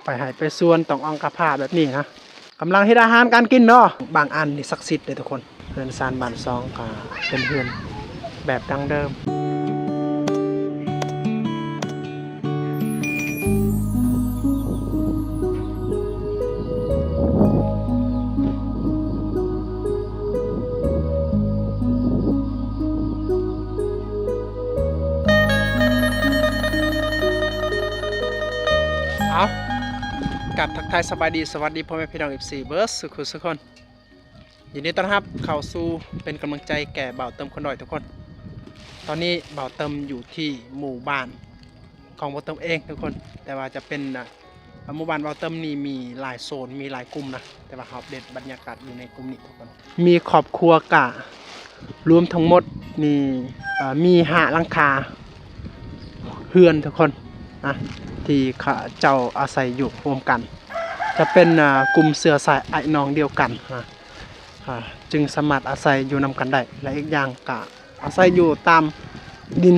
ໄປໄຮ່ໄປສວນຕ້ອງອ່ອງກະພ້າແບບນີ້ນະ ກຳລັງເຮັດອາຫານການກິນເນາະ. ບາງອັນນີ້ສັກສິດເດ້ທຸກຄົນ. ເຮືອນຊານບ້ານຊ່ອງກໍເປັນເຮືອນແບບດັ້ງເດີມ. ເອົາ ກາບທັກທາຍສະບາຍດີ ສະຫວັດດີພໍ່ແມ່ພີ່ນ້ອງ ເອັຟຊີ ເບິດສູ່ຄູ່ສູ່ຄົນ. ຍິນດີຕ້ອນຮັບເຂົ້າສູ່ ເປັນກຳລັງໃຈແກ່ບ່າວເຕີມຄົນດ້ອຍທຸກຄົນ. ຕອນນີ້ບ່າວເຕີມຢູ່ທີ່ໝູ່ບ້ານຂອງບ່າວເຕີມເອງທຸກຄົນ, ແຕ່ວ່າຈະເປັນ ອ່າ ໝູ່ບ້ານບ່າວເຕີມນີ້ມີຫຼາຍໂຊນ ມີຫຼາຍກຸ່ມນະ, ແຕ່ວ່າເຮົາອັບເດດບັນຍາກາດຢູ່ໃນກຸ່ມນີ້ທຸກຄົນ. ມີຄອບຄົວກະລວມທັງໝົດນີ້ ເອີ ມີຫ້າຫຼັງຄາເຮືອນທຸກຄົນນະ ທີ່ເຂົາເຈົ້າອາໄສຢູ່ຮ່ວມກັນ. ຈະເປັນ ອ່າ ກຸ່ມເຊື້ອສາຍອ້າຍນ້ອງດຽວກັນນະ ອ່າ ຈຶ່ງສາມາດອາໄສຢູ່ນຳກັນໄດ້ ແລະ ອີກຢ່າງກະອາໄສຢູ່ຕາມດິນ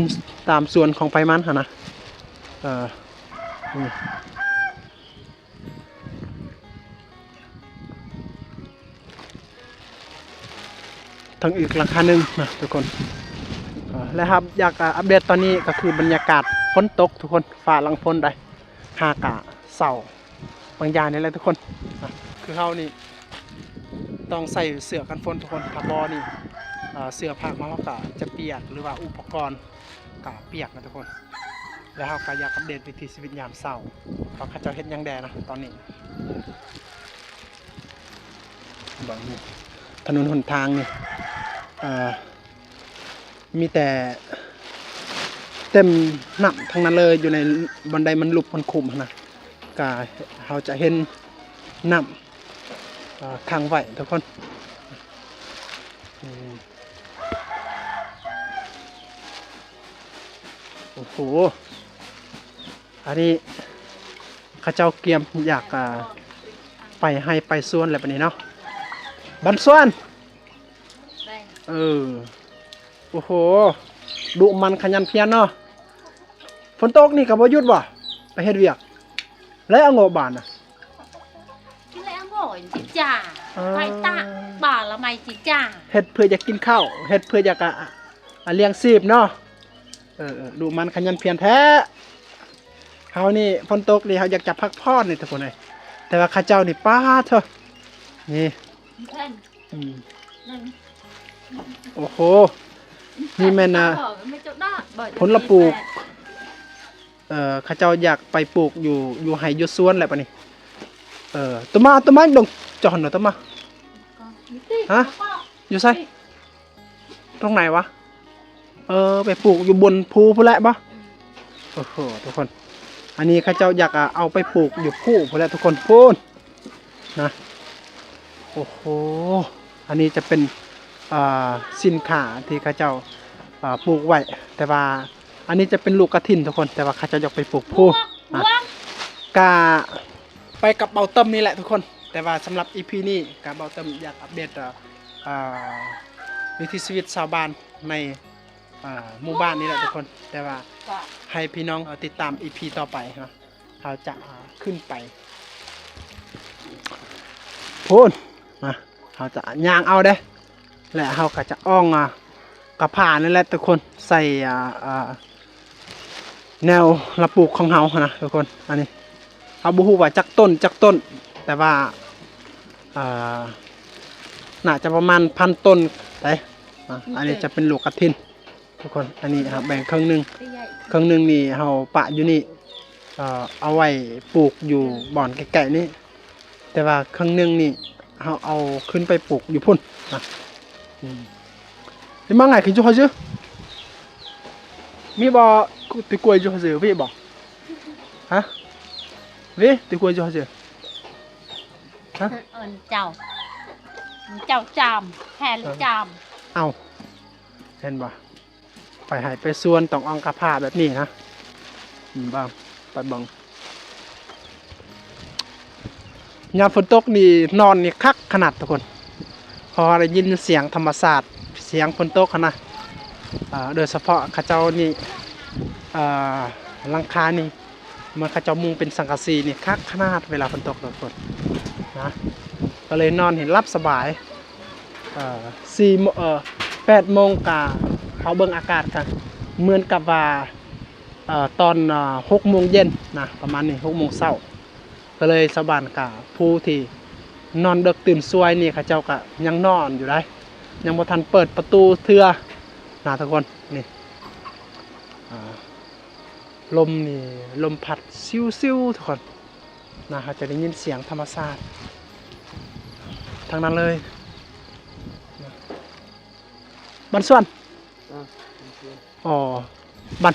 ຕາມສວນຂອງໃຜມັນຫັ້ນນະ. ເອີ ນີ້ ທັງອີກຫຼັງຄາໜຶ່ງນະທຸກຄົນ. ເອີ ແລະ ຮັບ ຢາກ ອາ ອັບເດດຕອນນີ້ກໍຄືບັນຍາກາດຝົນຕົກທຸກຄົນ, ຟ້າຫຼັງຝົນໄດ໋ ຫາກະເຊົາບາງຢ່າງນີ້ແຫຼະທຸກຄົນ. ອາ ຄືເຮົານີ້ຕ້ອງໃສ່ເສື້ອກັນຝົນທຸກຄົນ, ຖ້າບໍ່ນີ້ ອາ ເສື້ອຜ້າຂອງເຮົາກະຈະປຽກ ຫຼືວ່າອຸປະກອນກະປຽກນະທຸກຄົນ. ແລ້ວເຮົາກໍຢາກອັບເດດວິຖີຊີວິດຍາມເຊົ້າ ວ່າເຂົາເຈົ້າເຮັດຫຍັງແດ່ນະຕອນນີ້. ເບິ່ງຖະໜົນຫົນທາງນີ້ ເອີ ມີແຕ່ເຕັມນ້ຳທັງນັ້ນເລີຍ, ຢູ່ໃນບ່ອນໃດມັນຫຼຸບມັນຂຸມຫັ້ນນະ ກະເຮົາຈະເຫັນນ້ຳ ເອີ ຂັງໄວ້ທຸກຄົນ. ໂອ້ໂຫ ອັນນີ້ເຂົາເຈົ້າກຽມຢາກ ອ່າ ໄປໄຮ່ໄປສວນແລ້ວບັດນີ້ເນາະ. ບັນສວນ ເອີ ໂອ້ໂຫ ດຸໝັ່ນຂະຫຍັນພຽນເນາະ. ຝົນຕົກນີ້ກໍບໍ່ຢຸດບໍ່ ໄປເຮັດວຽກ ແລະ ເອົາເງາະບາດນະ. ກິນແລ້ວບໍ່ຈິຈ້າ ເອີ ໄປຕາກບາລະໄມຈິຈ້າ. ເຮັດເພື່ອຢາກກິນເຂົ້າ ເຮັດເພື່ອຢາກ ອາ ອາ ລ້ຽງຊີບເນາະ. ເອີ ເອີ ດຸໝັ່ນຂະຫຍັນພຽນແທ້. ເຮົານີ້ຝົນຕົກນີ້ ເຮົາຢາກຈະພັກຜ່ອນນີ້ທຸກຄົນເອີຍ, ແຕ່ວ່າເຂົາເຈົ້ານີ້ ປາດໂທ້ ນີ້ ອືມ ໂອ້ໂຫ ນີ້ແມ່ນ ອາ ຜົນລະປູກ ເອີ ເຂົາເຈົ້າຢາກໄປປູກຢູ່ ຢູ່ໄຮ່ຢູ່ສວນແຫຼະບັດນີ້. ເອີ ຕົວມາ ຕົວມາດົງຈອນເນາະ ຕົວມາ ຮະ ຢູ່ໃສ? ຕົງໄຫນວະ? ເອີ ໄປປູກຢູ່ບົນພູພຸ້ນແຫຼະບໍ? ໂອ້ໂຫ ທຸກຄົນ ອັນນີ້ເຂົາເຈົ້າຢາກ ອາ ເອົາໄປປູກຢູ່ພູພຸ້ນແຫຼະທຸກຄົນ ພຸ້ນນະ. ໂອ້ໂຫ ອັນນີ້ຈະເປັນ ອ່າ ສິນຄ້າທີ່ເຂົາເຈົ້າ ອ່າ ປູກໄວ້, ແຕ່ວ່າ ອັນນີ້ຈະເປັນລູກກະຖິນທຸກຄົນ, ແຕ່ວ່າເຂົາເຈົ້າຢາກໄປປູກພູນະ. ກະໄປກັບເບົາເຕີມນີ້ແຫຼະທຸກຄົນ, ແຕ່ວ່າສຳລັບອີພີນີ້ກະເບົາເຕີມຢາກອັບເດດ ເອີ ວິຖີຊີວິດຊາວບ້ານໃນ ອ່າ ໝູ່ບ້ານນີ້ແຫຼະທຸກຄົນ, ແຕ່ວ່າໃຫ້ພີ່ນ້ອງ ເອີ ຕິດຕາມອີພີຕໍ່ໄປເນາະ. ເຮົາຈະ ອ່າ ຂຶ້ນໄປພຸ້ນນະ, ເຮົາຈະຍ່າງເອົາເດ້ ແລະ ເຮົາກໍຈະອ່ອງ ອ່າ ກະພ້ານີ້ແຫຼະທຸກຄົນ ໃສ່ ອ່າ ອ່າ ແນວລະປູກຂອງເຮົາຫັ້ນນະທຸກຄົນ. ອັນນີ້ເຮົາບໍ່ຮູ້ວ່າຈັກຕົ້ນ ຈັກຕົ້ນ ແຕ່ວ່າ ອ່າ ໜ້າຈະປະມານພັນຕົ້ນໄດ໋. ອ່າ ອັນນີ້ຈະເປັນລູກກະຖິນ ທຸກຄົນ. ອັນນີ້ເຮົາແບ່ງເຄິ່ງໜຶ່ງ, ເຄິ່ງໜຶ່ງນີ້ເຮົາປະຢູ່ນີ້ ເອີ ເອົາໄວ້ປູກຢູ່ບ່ອນໃກ້ໆນີ້, ແຕ່ວ່າເຄິ່ງໜຶ່ງນີ້ເຮົາເອົາຂຶ້ນໄປປູກຢູ່ພຸ້ນນະ. ອືມ ເຫັນມາໄງຄືຢູ່ຫັ້ນຊື່ ມີບໍ່? ຕິກວຍຢູ່ຫັ້ນຊື່ ວິບໍ່? ຮະ ວິ ຕິກວຍຢູ່ຫັ້ນຊື່ ຮະ? ເອີ້ນເຈົ້າ ເຈົ້າຈາມ ແພລຈາມ. ເອົ້າ ເຫັນບໍ່? ໄປໄຮ່ໄປສວນຕ້ອງອ່ອງກະພ້າແບບນີ້ນະ. ອືມ ເບິ່ງ ໄປເບິ່ງ ຍາມຝົນຕົກນີ້ນອນນີ້ຄັກຂະໜາດທຸກຄົນ, ເພາະວ່າໄດ້ຍິນສຽງທຳມະຊາດ ສຽງຝົນຕົກຫັ້ນນະ. ເອີ ໂດຍສະເພາະເຂົາເຈົ້ານີ້ ເອີ ຫຼັງຄານີ້ ເມື່ອເຂົາເຈົ້າມຸງເປັນສັງກະສີນີ້ຄັກຂະໜາດ ເວລາຝົນຕົກທຸກຄົນນະ ກໍເລີຍນອນໃຫ້ຫຼັບສະບາຍ. ເອີ ສີ່ໂມງ ເອີ ແປດໂມງກະ ເຮົາເບິ່ງອາກາດກະເໝືອນກັບວ່າ ເອີ ຕອນ ເອີ ຫົກໂມງເຢັນນະ ປະມານນີ້ ຫົກໂມງເຊົ້າ. ກໍເລີຍຊາວບ້ານກະ ຜູ້ທີ່ນອນເດິກຕື່ນສວຍນີ້ ເຂົາເຈົ້າກະຍັງນອນຢູ່ໃດ໋ ຍັງບໍ່ທັນເປີດປະຕູເທື່ອນະທຸກຄົນ. ນີ້ ອ່າ ລົມນີ້ ລົມພັດຊິວໆ ທຸກຄົນນະ ເຮົາຈະໄດ້ຍິນສຽງທຳມະຊາດທັງນັ້ນເລີຍ. ບ້ານສວນ ອ່າ ອໍ ບ້ານ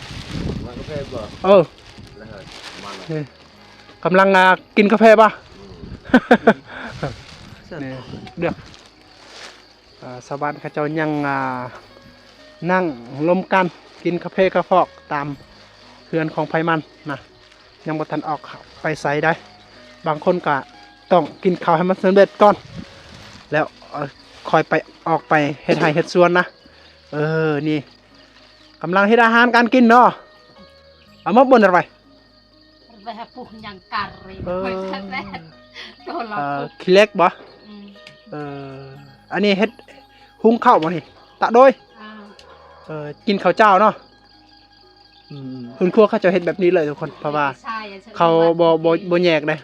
ມາກາແຟບໍ່? ເອີ ແລ້ວມາແລ້ວ ນີ້ ກຳລັງ ອ່າ ກິນກາແຟບໍ່? ອືມ ນີ້ ເດືອກ ອ່າ ຊາວບ້ານເຂົາເຈົ້າຍັງ ອ່າ ນັ່ງລົມກັນ ກິນກາເຟກາຟອກຕາມເຮືອນຂອງໃຜມັນນະ ຍັງບໍ່ທັນອອກໄປໃສໃດ໋. ບາງຄົນກະຕ້ອງກິນເຂົ້າໃຫ້ມັນສຳເລັດກ່ອນ ແລ້ວ ເອີ ຄ່ອຍໄປ ອອກໄປເຮັດໄຮ່ເຮັດສວນນະ. ເອີ ນີ້ ກຳລັງເຮັດອາຫານການກິນເນາະ. ເອົາໝົກບ່ອນໃດໄປ? ໄປຫາປູກຫຍັງກາເຣ ເອີ ໄປແທ້ໆ ໂຕລາວ ເອີ ຂີ້ເຫຼັກບໍ່? ອືມ ເອີ ອັນນີ້ເຮັດ ຫຸງເຂົ້າບໍ່ນີ້? ຕະໂດຍ ອ່າ ເອີ ກິນເຂົ້າເຈົ້າເນາະ. ອືມ ເຮືອນຄົວເຂົາເຈົ້າເຮັດແບບນີ້ເລີຍທຸກຄົນ ເພາະວ່າເຂົາບໍ່ ບໍ່ ບໍ່ແຍກເດ້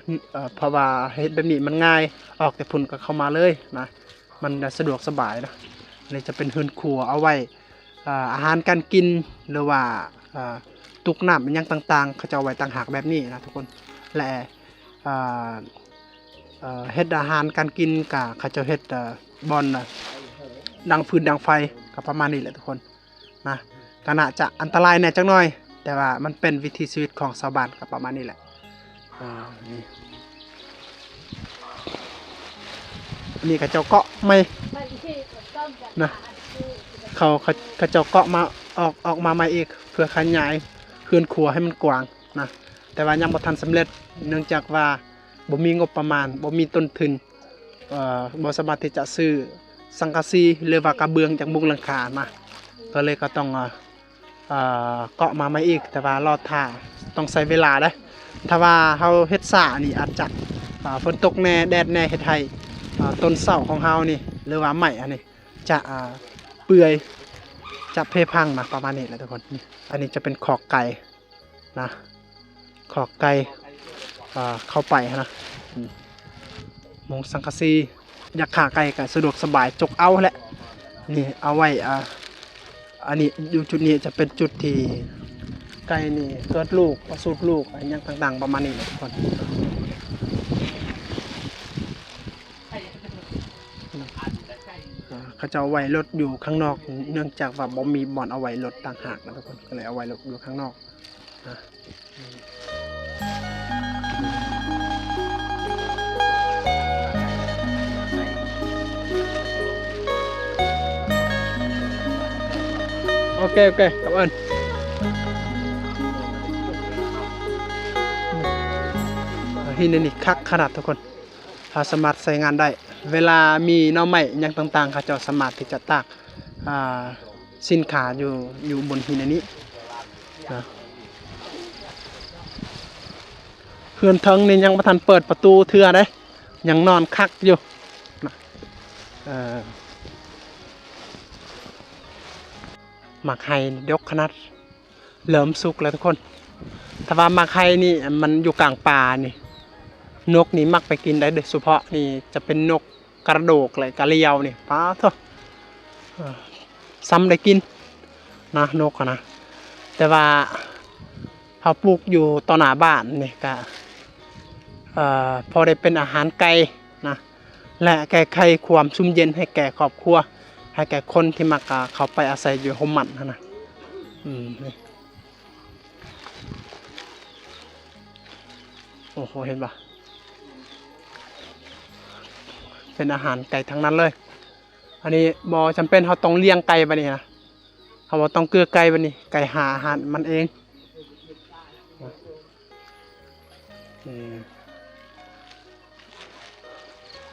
ເພາະວ່າເຮັດແບບນີ້ມັນງ່າຍ ອອກແຕ່ພຸ້ນກໍເຂົ້າມາເລີຍນະ ມັນສະດວກສະບາຍນະ. ອັນນີ້ຈະເປັນເຮືອນຄົວ ເອົາໄວ້ ອ່າ ອາຫານການກິນ ຫຼືວ່າ ອ່າ ຕຸກນ້ຳອີ່ຫຍັງຕ່າງໆ ເຂົາເຈົ້າເອົາໄວ້ຕ່າງຫາກແບບນີ້ນະທຸກຄົນ. ແລະ ອ່າ ເຮັດອາຫານການກິນກະເຂົາເຈົ້າເຮັດ ເອີ ບ່ອນ ດັງຟືນດັງໄຟ ກໍປະມານນີ້ແຫຼະທຸກຄົນນະ. ກໍໜ້າຈະອັນຕະລາຍແດ່ຈັກໜ້ອຍ ແຕ່ວ່າມັນເປັນວິຖີຊີວິດຂອງຊາວບ້ານ ກໍປະມານນີ້ແຫຼະ. ອ່າ ນີ້ ອັນນີ້ເຂົາເຈົ້າເກາະໃໝ່ນະ ເຂົາ ເຂົາ ເຂົາເຈົ້າເກາະມາ ອອກ ອອກມາໃໝ່ອີກ ເພື່ອຂະຫຍາຍເຮືອນຄົວໃຫ້ມັນກວ້າງນະ ແຕ່ວ່າຍັງບໍ່ທັນສຳເລັດ ເນື່ອງຈາກວ່າບໍ່ມີງົບປະມານ ບໍ່ມີຕົ້ນທຶນ ເອີ ບໍ່ສາມາດທີ່ຈະຊື້ສັງກະສີ ຫຼືວ່າກະເບື້ອງຈາກມຸງຫຼັງຄານະ ກໍເລີຍກໍຕ້ອງ ເອີ ເກາະມາໃໝ່ອີກ ແຕ່ວ່າລໍຖ້າ ຕ້ອງໃຊ້ເວລາເດ້. ຖ້າວ່າເຮົາເຮັດຊ້ານີ້ອາດຈະ ອ່າ ຝົນຕົກແດ່ ແດດແດ່ ເຮັດໃຫ້ ອ່າ ຕົ້ນເສົາຂອງເຮົານີ້ ຫຼືວ່າໄມ້ອັນນີ້ຈະ ອ່າ ເປື່ອຍ ຈະເພພັງນະ ປະມານນີ້ແຫຼະທຸກຄົນ. ນີ້ ອັນນີ້ຈະເປັນຄອກໄກ່ນະ ຄອກໄກ່ ອ່າ ເຂົ້າໄປຫັ້ນນະ ອືມ ມຸງສັງກະສີ ຢາກຂ້າໄກ່ກໍສະດວກສະບາຍ ຈົກເອົາແຫຼະ. ນີ້ເອົາໄວ້ ອ່າ ອັນນີ້ຢູ່ຈຸດນີ້ຈະເປັນຈຸດທີ່ໄກ່ນີ້ເກີດລູກ ປະສູດລູກ ອີ່ຫຍັງຕ່າງໆ ປະມານນີ້ແຫຼະທຸກຄົນ. ອ່າ ເຂົາເຈົ້າໄວ້ລົດຢູ່ຂ້າງນອກ ເນື່ອງຈາກວ່າບໍ່ມີບ່ອນເອົາໄວ້ລົດຕ່າງຫາກນະທຸກຄົນ ກໍເລີຍເອົາໄວ້ລົດຢູ່ຂ້າງນອກ. ໂອເຄ ໂອເຄ ກັບເອີ້ນ ຫີນອັນນີ້ຄັກຂະໜາດທຸກຄົນ ເຮົາສາມາດໃຊ້ງານໄດ້ ເວລາມີໜໍ່ໄມ້ຫຍັງຕ່າງໆ ເຂົາເຈົ້າສາມາດທີ່ຈະຕາກ ອ່າ ສິນຄ້າຢູ່ ຢູ່ບົນຫີນອັນນີ້ນະ. ເຮືອນເທິງນີ້ຍັງບໍ່ທັນເປີດປະຕູເທື່ອເດ້ ຍັງນອນຄັກຢູ່ນະ. ເອີ ໝາກໄຮດົກຂະໜາດ ເລີ່ມສຸກແລ້ວທຸກຄົນ. ຖ້າວ່າໝາກໄຮນີ້ມັນຢູ່ກາງປ່ານີ້ ນົກນີ້ມັກໄປກິນໄດ້ ໂດຍສະເພາະນີ້ຈະເປັນນົກກະໂດກ ແລະກະລຽວນີ້ ປາໂທ້ ເອີ ຊ່ຳໄດ້ກິນນະ ນົກຫັ້ນນະ. ແຕ່ວ່າເຮົາປູກຢູ່ຕໍ່ໜ້າບ້ານນີ້ກະ ເອີ ພໍໄດ້ເປັນອາຫານໄກ່ນະ ແລະແກ້ໄຂຄວາມຊຸ່ມເຢັນໃຫ້ແກ່ຄອບຄົວ ໃຫ້ແກ່ຄົນທີ່ມັກ ເຂົ້າໄປອາໄສຢູ່ຮົ່ມໝັ້ນຫັ້ນນະ. ອືມ ນີ້ ໂອ້ໂຫ ເຫັນບໍ່ ເປັນອາຫານໄກ່ທັງນັ້ນເລີຍ. ອັນນີ້ບໍ່ຈຳເປັນເຮົາຕ້ອງລ້ຽງໄກ່ບາດນີ້ນະ ເຮົາບໍ່ຕ້ອງເກືອໄກ່ບາດນີ້ ໄກ່ຫາອາຫານມັນເອງ. ນີ້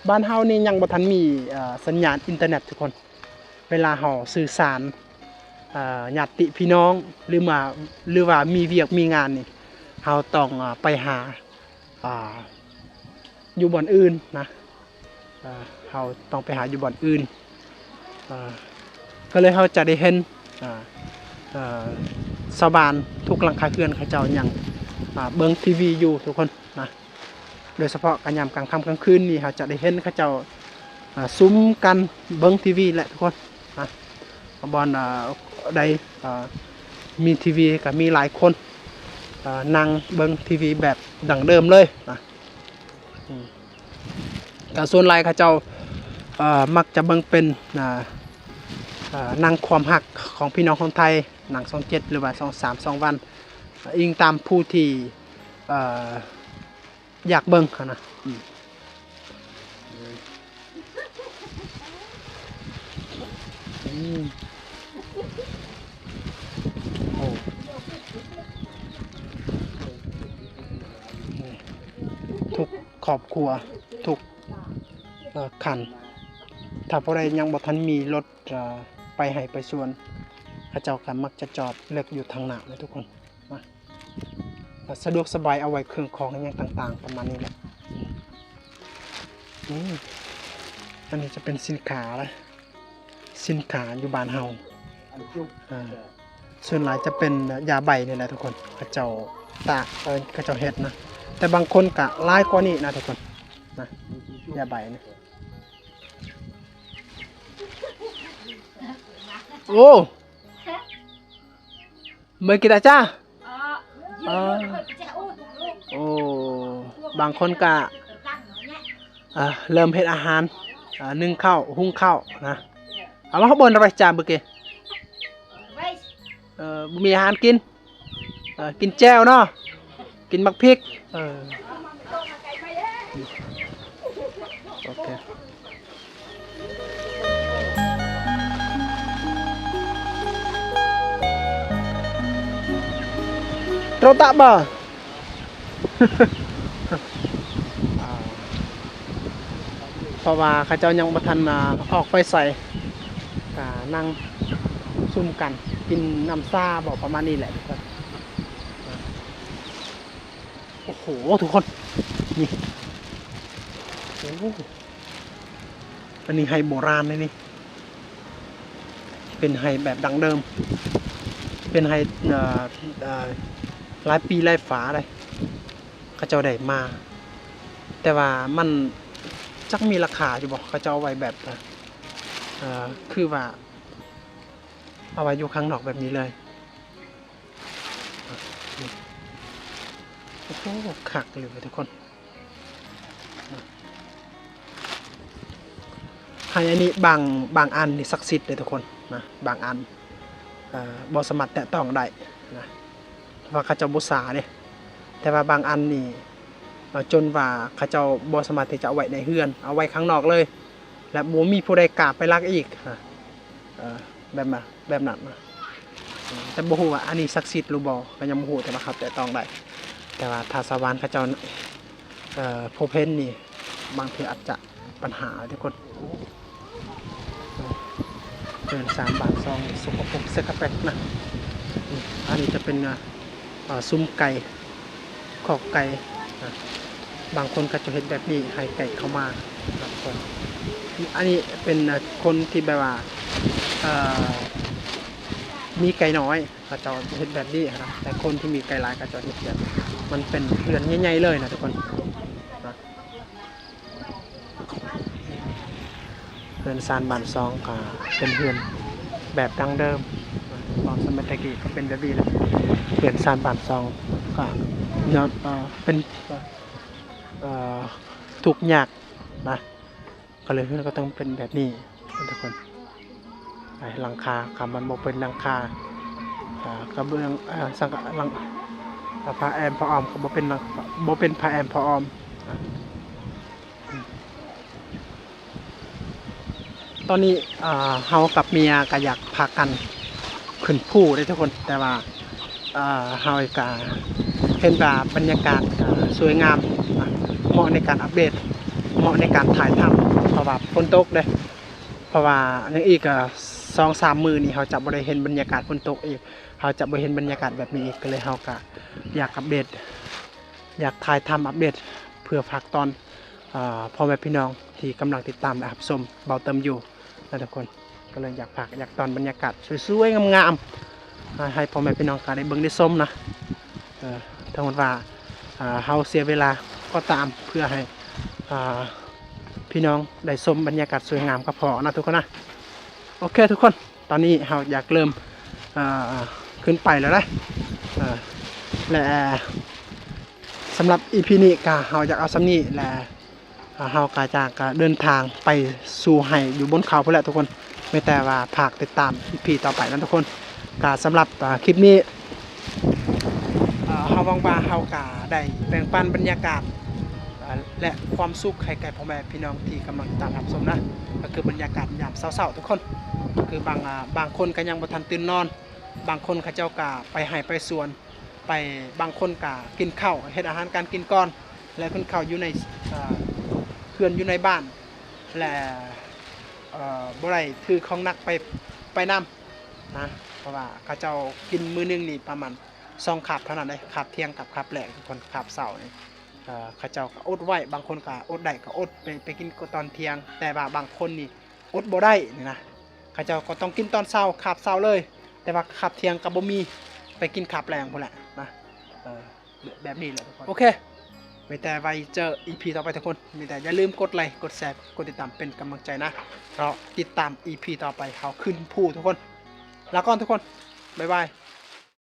ບ້ານເຮົານີ້ຍັງບໍ່ທັນມີ ເອີ ສັນຍານອິນເຕີເນັດທຸກຄົນ. ເວລາເຮົາສື່ສານ ເອີ ຍາດຕິພີ່ນ້ອງ ຫຼືວ່າ ຫຼືວ່າມີວຽກມີງານນີ້ ເຮົາຕ້ອງ ອາ ໄປຫາ ອາ ຢູ່ບ່ອນອື່ນນະ ເອີ ເຮົາຕ້ອງໄປຫາຢູ່ບ່ອນອື່ນ ເອີ ກໍເລີຍເຮົາຈະໄດ້ເຫັນ ອາ ເອີ ຊາວບ້ານທຸກຫຼັງຄາເຮືອນເຂົາເຈົ້າຍັງ ອາ ເບິ່ງທີວີຢູ່ທຸກຄົນນະ. ໂດຍສະເພາະກະຍາມກາງຄ່ຳກາງຄືນນີ້ ເຮົາຈະໄດ້ເຫັນເຂົາເຈົ້າ ອາ ຊຸມກັນເບິ່ງທີວີແຫຼະທຸກຄົນນະ. ບ່ອນ ອາ ໃດ ອາ ມີທີວີກະມີຫຼາຍຄົນ ອາ ນັ່ງເບິ່ງທີວີແບບດັ້ງເດີມເລີຍນະ. ອືມ ກະສ່ວນຫຼາຍເຂົາເຈົ້າ ເອີ ມັກຈະເບິ່ງເປັນ ອາ ອາ ໜັງຄວາມຮັກຂອງພີ່ນ້ອງຄົນໄທ ໜັງຊ່ອງເຈັດ ຫຼືວ່າຊ່ອງສາມ ຊ່ອງວັນ ອີງຕາມຜູ້ທີ່ ເອີ ຢາກເບິ່ງຫັ້ນນະ. ອືມ ອືມ ໂອ້ ທຸກຄອບຄົວ ທຸກ ເອີ ຄັນ ຖ້າຜູ້ໃດຍັງບໍ່ທັນມີລົດ ເອີ ໄປໄຮ່ໄປສວນ ເຂົາເຈົ້າກໍມັກຈະຈອດເລິກຢູ່ທາງໜ້າເນາະທຸກຄົນນະ ສະດວກສະບາຍ ເອົາໄວ້ເຄື່ອງຂອງຫຍັງຕ່າງໆ ປະມານນີ້ແຫຼະ. ອືມ ອັນນີ້ຈະເປັນສິນຄ້າເດ້ ສິນຄ້າຢູ່ບ້ານເຮົາ ເອີ ສ່ວນຫຼາຍຈະເປັນຢາໃບນີ້ແຫຼະທຸກຄົນ ເຂົາເຈົ້າຕາກ ເອີ ເຂົາເຈົ້າເຮັດນະ ແຕ່ບາງຄົນກະຫຼາຍກວ່ານີ້ນະທຸກຄົນນະ ຢາໃບນີ້. ໂອ້ ເມື່ອກີ້ຕາຈ້າ ເອີ ໂອ້ ບາງຄົນກະ ອ່າ ເລີ່ມເຮັດອາຫານ ອ່າ ໜຶ້ງເຂົ້າ ຫຸງເຂົ້ານະ. ເອົາມາເບິ່ງໄປຈ້າ ເມື່ອກີ້ ເອີ ບໍ່ມີອາຫານກິນ ເອີ ກິນແຈ່ວເນາະ ກິນໝາກພິກ ເອີ ໂອເຄ. ໂຕຕະບາ ເພາະວ່າເຂົາເຈົ້າຍັງບໍ່ທັນ ອາ ອອກໄປໃສ ກະນັ່ງຊຸມກັນກິນນ້ຳຊາບໍ ປະມານນີ້ແຫຼະທຸກຄົນ. ໂອ້ໂຫ ທຸກຄົນ ນີ້ ໂອ້ ອັນນີ້ໄຮ່ໂບລານເດ້ນີ້ ເປັນໄຮ່ແບບດັ້ງເດີມ ເປັນໄຮ່ ເອີ ເອີ ຫຼາຍປີຫຼາຍຝາເດ້ ເຂົາເຈົ້າໄດ້ມາ ແຕ່ວ່າມັນຈັກມີລາຄາຢູ່ບໍ່ ເຂົາເຈົ້າເອົາໄວ້ແບບ ເອີ ຄືວ່າເອົາໄວ້ຢູ່ຂ້າງນອກແບບນີ້ເລີຍ. ໂອ້ໂຫ ຄັກອີ່ຫຼີເວີຍທຸກຄົນ. ໄຮ່ອັນນີ້ບາງ ບາງອັນນີ້ສັກສິດເດ້ທຸກຄົນນະ ບາງອັນ ເອີ ບໍ່ສາມາດແຕະຕ້ອງໄດ້ນະ ເພາະວ່າເຂົາເຈົ້າບູຊາເດ້. ແຕ່ວ່າບາງອັນນີ້ ເອີ ຈົນວ່າເຂົາເຈົ້າບໍ່ສາມາດທີ່ຈະເອົາໄວ້ໃນເຮືອນ ເອົາໄວ້ຂ້າງນອກເລີຍ ແລະ ບໍ່ມີຜູ້ໃດກ້າໄປລັກອີກນະ ເອີ ແບບ ແບບນັ້ນນະ ແຕ່ບໍ່ຮູ້ວ່າອັນນີ້ສັກສິດຫຼືບໍ່ ກໍຍັງບໍ່ຮູ້ ແຕ່ວ່າເຮົາແຕະຕ້ອງໄດ້ ແຕ່ວ່າຖ້າຊາວບ້ານເຂົາເຈົ້າ ເອີ ພົບເຫັນນີ້ ບາງທີອາດຈະບັນຫາເດ້ທຸກຄົນ. ເຮືອນຊານບ້ານຊ່ອງນີ້ສົກກະປົກເສຍກະແປກນະ. ອັນນີ້ຈະເປັນ ເອີ ຊຸມໄກ່ ຄອກໄກ່ນະ ບາງຄົນເຂົາຈະເຮັດແບບນີ້ໃຫ້ໄກ່ເຂົ້າມານະທຸກຄົນ. ອັນນີ້ເປັນ ເອີ ຄົນທີ່ແບບວ່າ ເອີ ມີໄກ່ນ້ອຍ ເຂົາເຈົ້າເຮັດແບບນີ້ນະ ແຕ່ຄົນທີ່ມີໄກ່ຫຼາຍເຂົາເຈົ້າເຮັດແບບ ມັນເປັນເຮືອນໃຫຍ່ໆເລີຍນະທຸກຄົນນະ. ເຮືອນຊານບ້ານຊ່ອງກໍເປັນເຮືອນແບບດັ້ງເດີມ ຕອນສະໄໝແຕ່ກີ້ກໍເປັນແບບນີ້ແຫຼະ. ເຮືອນຊານບ້ານຊ່ອງກໍຍ້ອນ ເອີ ເປັນ ເອີ ທຸກຍາກນະ ກໍເລີຍເຮືອນກໍຕ້ອງເປັນແບບນີ້ທຸກຄົນ. ໄອ້ຫຼັງຄາ ຄັນມັນບໍ່ເປັນຫຼັງຄາ ເອີ ກະເບື້ອງ ເອີ ສັງກະ ຫຼັງ ຜ້າແອ້ມຜ້າອ້ອມກໍບໍ່ເປັນຫຼັງ ບໍ່ເປັນຜ້າແອ້ມຜ້າອ້ອມ. ຕອນນີ້ ເອີ ເຮົາກັບເມຍກໍຢາກພາກັນຂຶ້ນພູເດ້ທຸກຄົນ ແຕ່ວ່າ ເອີ ເຮົາກໍເຫັນວ່າບັນຍາກາດ ເອີ ສວຍງາມ ເໝາະໃນການອັບເດດ ເໝາະໃນການຖ່າຍທຳ ເພາະວ່າຝົນຕົກເດ້ ເພາະວ່າຍັງອີກ ເອີ ສອງສາມມື້ນີ້ເຮົາຈະບໍ່ໄດ້ເຫັນບັນຍາກາດຝົນຕົກອີກ. ເຮົາຈະບໍ່ເຫັນບັນຍາກາດແບບນີ້ອີກ ກໍເລີຍເຮົາກະຢາກອັບເດດ ຢາກຖ່າຍທຳອັບເດດ ເພື່ອຝາກຕ້ອນ ອາ ພໍ່ແມ່ພີ່ນ້ອງທີ່ກຳລັງຕິດຕາມ ແລະ ຮັບຊົມເບົາເຕີມຢູ່ນະທຸກຄົນ. ກໍເລີຍຢາກຝາກ ຢາກຕ້ອນບັນຍາກາດສວຍໆ ງາມໆ ໃຫ້ ໃຫ້ພໍ່ແມ່ພີ່ນ້ອງກະໄດ້ເບິ່ງໄດ້ຊົມນະ. ເອີ ຖ້າຫາກວ່າ ເຮົາເສຍເວລາກໍຕາມ ເພື່ອໃຫ້ ອາ ພີ່ນ້ອງໄດ້ຊົມບັນຍາກາດສວຍງາມກໍພໍນະທຸກຄົນນະ. ໂອເຄທຸກຄົນ ຕອນນີ້ເຮົາຢາກເລີ່ມ ເອີ ຂຶ້ນໄປແລ້ວເດ້ ເອີ ແລະ ສຳລັບອີພີນີ້ກະເຮົາຢາກເອົາສ່ຳນີ້ ແລະ ເຮົາກະຈະ ກະເດີນທາງໄປສູ່ໄຮ່ຢູ່ບົນເຂົາພຸ້ນແຫຼະທຸກຄົນ. ມີແຕ່ວ່າຝາກຕິດຕາມອີພີຕໍ່ໄປນະທຸກຄົນ. ກະສຳລັບ ເອີ ຄລິບນີ້ ເຮົາຫວັງວ່າເຮົາກະໄດ້ແບ່ງປັນບັນຍາກາດ ເອີ ແລະ ຄວາມສຸກໃຫ້ແກ່ພໍ່ແມ່ພີ່ນ້ອງທີ່ກຳລັງຕິດຕາມຮັບຊົມນະ. ກໍຄືບັນຍາກາດຍາມເຊົ້າໆ ທຸກຄົນ ກໍຄືບາງ ອາ ບາງຄົນກໍຍັງບໍ່ທັນຕື່ນນອນ ບາງຄົນເຂົາເຈົ້າກະໄປໄຮ່ໄປສວນ ໄປ ບາງຄົນກະກິນເຂົ້າ ເຮັດອາຫານການກິນກ່ອນ ແລະ ຂຶ້ນເຂົ້າຢູ່ໃນ ເອີ ເຮືອນຢູ່ໃນບ້ານ ແລະ ເອີ ບໍ່ໄດ້ຖືຂອງໜັກໄປ ໄປນຳນະ. ເພາະວ່າເຂົາເຈົ້າກິນມື້ໜຶ່ງນີ້ປະມານສອງຄາບເທົ່ານັ້ນເດ້ ຄາບທ່ຽງກັບຄາບແລງ ທຸກຄົນ. ຄາບເຊົ້ານີ້ ເອີ ເຂົາເຈົ້າກໍອົດໄວ້ ບາງຄົນກໍອົດໄດ້ກໍອົດໄປ ໄປກິນຕອນທ່ຽງ. ແຕ່ວ່າບາງຄົນນີ້ອົດບໍ່ໄດ້ນີ້ນະ ເຂົາເຈົ້າກໍຕ້ອງກິນຕອນເຊົ້າ ຄາບເຊົ້າເລີຍ ແຕ່ວ່າຄາບທ່ຽງກໍບໍ່ມີ ໄປກິນຄາບແລງພຸ້ນແຫຼະນະ. ເອີ ແບບນີ້ແຫຼະທຸກຄົນ. ໂອເຄ ມີແຕ່ໄວ້ເຈີອີພີຕໍ່ໄປທຸກຄົນ. ມີແຕ່ຢ່າລືມກົດໄລ ກົດແຊ ກົດຕິດຕາມເປັນກຳລັງໃຈນະ ເພາະຕິດຕາມອີພີຕໍ່ໄປເຮົາຂຶ້ນພູທຸກຄົນ. ລາກ່ອນທຸກຄົນ ບາຍບາຍ.